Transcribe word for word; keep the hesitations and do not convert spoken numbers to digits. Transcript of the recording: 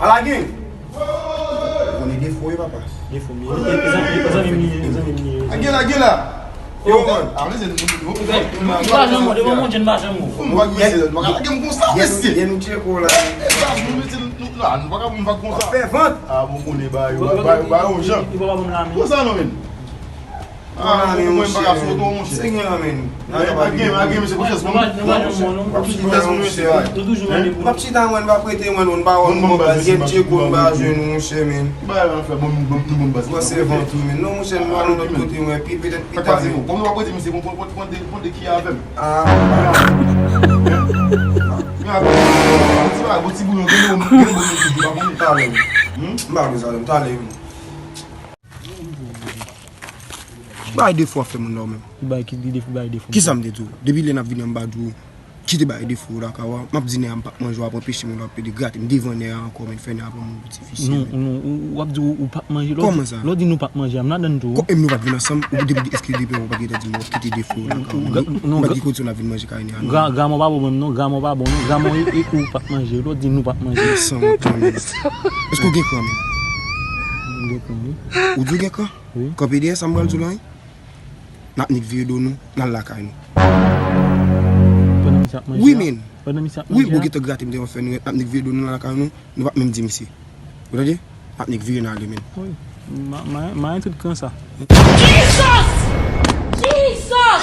Ala gen! Ou konnen defo yo, papa. Defo m ye. E zanmi m ye, e zanmi m ye. A gen la, gen la! Yo, man. A, men se nou, nou, nou, nou, nou pa janm mò, devan monchè, m pa janm mò. M pa gen mesye, m pa ka lage m konsa, mesye. Gen nou tcheko la. E, e, sa, nou, mesye, nou, nou, la, nou pa ka, m pa konsa. Fè vant. A, bon, konnen ba yo, ba, ba yo jan. Konsa non, men. Ah, mwen, mwen pa ka sou oto, monchè. Se gen la, men. N ap chita, mwen, n ap prete mwen, nou pa wè nou baz, gen tcheko, m pa jwenn ou, monchè, men. Ba, ba, fè bon, bon, bon, bon, baz. Mwen se vant ou, men. Non, monchè, m pa nan lòt kote, mwen, pi petèt pi ta, men. Kòman w ap prete misye, pran, pran, pran de, pran de ki avè m? Ah. Men, men, bon, ti bagay, bon, ti bouyon, gen bon, gen bon, gen bon, pa konnen. Talè. M pa bezwen sa, talè, men. Bay defo ap fè moun la ou menm. Ki bay, ki defo, bay defo. Kisa m te di w? Depi lè n ap vini an m pa di w kite bay defo lakay ou a. M ap di nèg a m p ap manje w ap anpeche moun w ap pede grate m devan nèg a ankò, men fè nèg a pran moun pou ti fisye. Non, non, ou, w ap di w, ou p ap manje. Kòman sa? Lè w di nou p ap manje a, m ladann tou. Kòm e m nou pa t vin ansanm, ou depi eski depi w pa t gentan di m w ap kite defo lakay ou a. Non, non, m pa t gen kondisyon n ap vin manje kay nèg a non. Gra, granmò pa bon menm non, granmò pa bon non, granmò e, e ou p ap manje, lè w di nou p ap manje. San wont menm. Èske w gen kran menm? M gen kran wi. Ou di w gen kran? Wi. Kanpe dèyè sa m pral di w la wi. N ap nik vire do nou, n al lakay nou. Pandan misye ap manje a? Wi, men. Pandan misye ap manje a? Wi, ou gentan grate m devan fè nou, n ap nik vire do nou, n al lakay nou, nou p ap menm di misye. Ou tande? N ap nik vire n ale, men. Wi. Ma, ma, ma, tout kran sa. Jesus! Jesus!